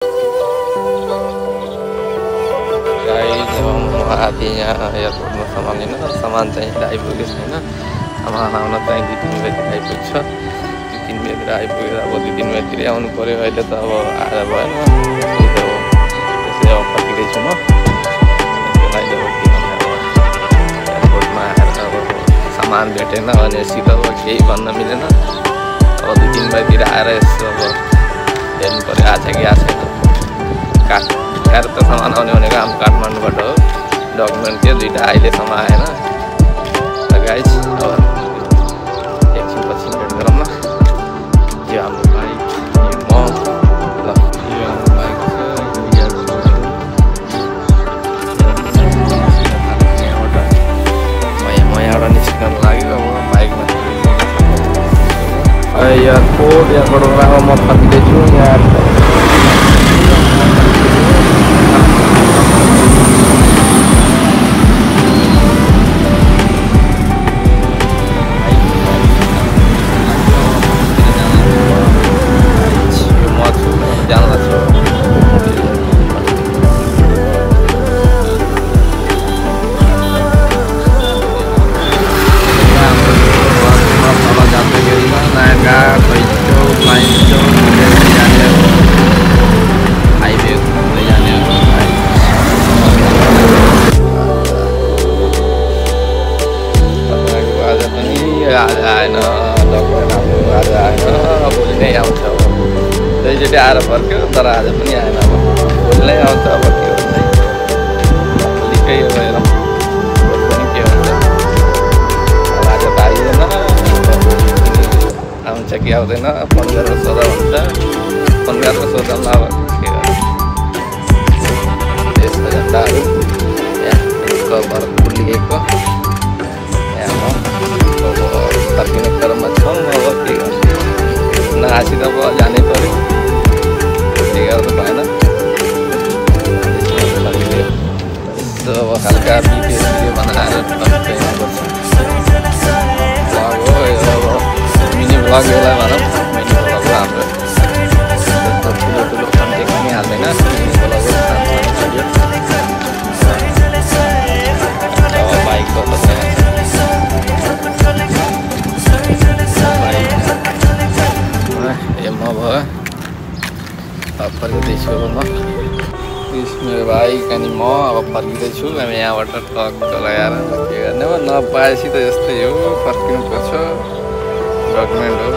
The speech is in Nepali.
गाइस अब म आदिया एयरपोर्टमा सामान लिन सामान चाहिँ आइपुगेको छैन सामान आउन चाहिँ 2-3 बजीतिर आइपुग्छ 2-3 बजीतिर आइपुगेर अब 2-3 बजीतिर आउनु पर्यो अहिले त अब आएर भएन त्यसै अब फर्किँदैछु म त्यसलाई अब एयरपोर्टमा आएर अब सामान भेटेन भनेपछि त अब केही भन्न मिलेन अब 2-3 बजीतिर आएर यसो अब हेर्नु पर्यो आछ कि आछ त सामान आउने भनेको हाम्रो काठमाडौँबाट हो डकुमेन्ट थियो दुईवटा अहिलेसम्म आएन र गाइस अब एकछिन पछि भेट गरौँ न यो हाम्रो बाइक म ल यो हाम्रो बाइक म यहाँबाट निस्कन लाग्यो अब बाइकमा एयरपोर्टबाट अब म फर्किँदैछु यहाँ आज आएन डकुमेन्ट हाम्रो आज आएन भोलि नै आउँछ दुईचोटि आएर फर्क्यो तर आज पनि आएन अब भोलि नै आउँछ अब के हुन्छ भोलिकै हेरौँ भोलि पनि के हुन्छ अब आज त आइँदैन आउँछ कि आउँदैन फोन गरेर सोधा हुन्छ फोन गरेर सोधौँ अब के गर्नु यस्तो झन्डाहरू यहाँ कभर खुलिएको फर्किने क्रममा छौँ अब के गर्नु नआसी त अब जानै पऱ्यो के गर्नु भएन यसो अब हल्का भिडियो बनाएर भ्लग हो यो अब मिनी भ्लग यसलाई भनौँ मिनी भ्लग हो हाम्रो त्यस्तो ठुलो ठुलो कन्टेन्ट पनि हाल्दैन मिनी भ्लग हो अब बाइकको भयो अब फर्किँदैछु अब म मेरो बाइक अनि म अब फर्किँदैछु हामी यहाँबाट ट्रक लगाएर के गर्ने अब नपाएपछि त यस्तै हो फर्किनुपर्छ डकुमेन्ट हो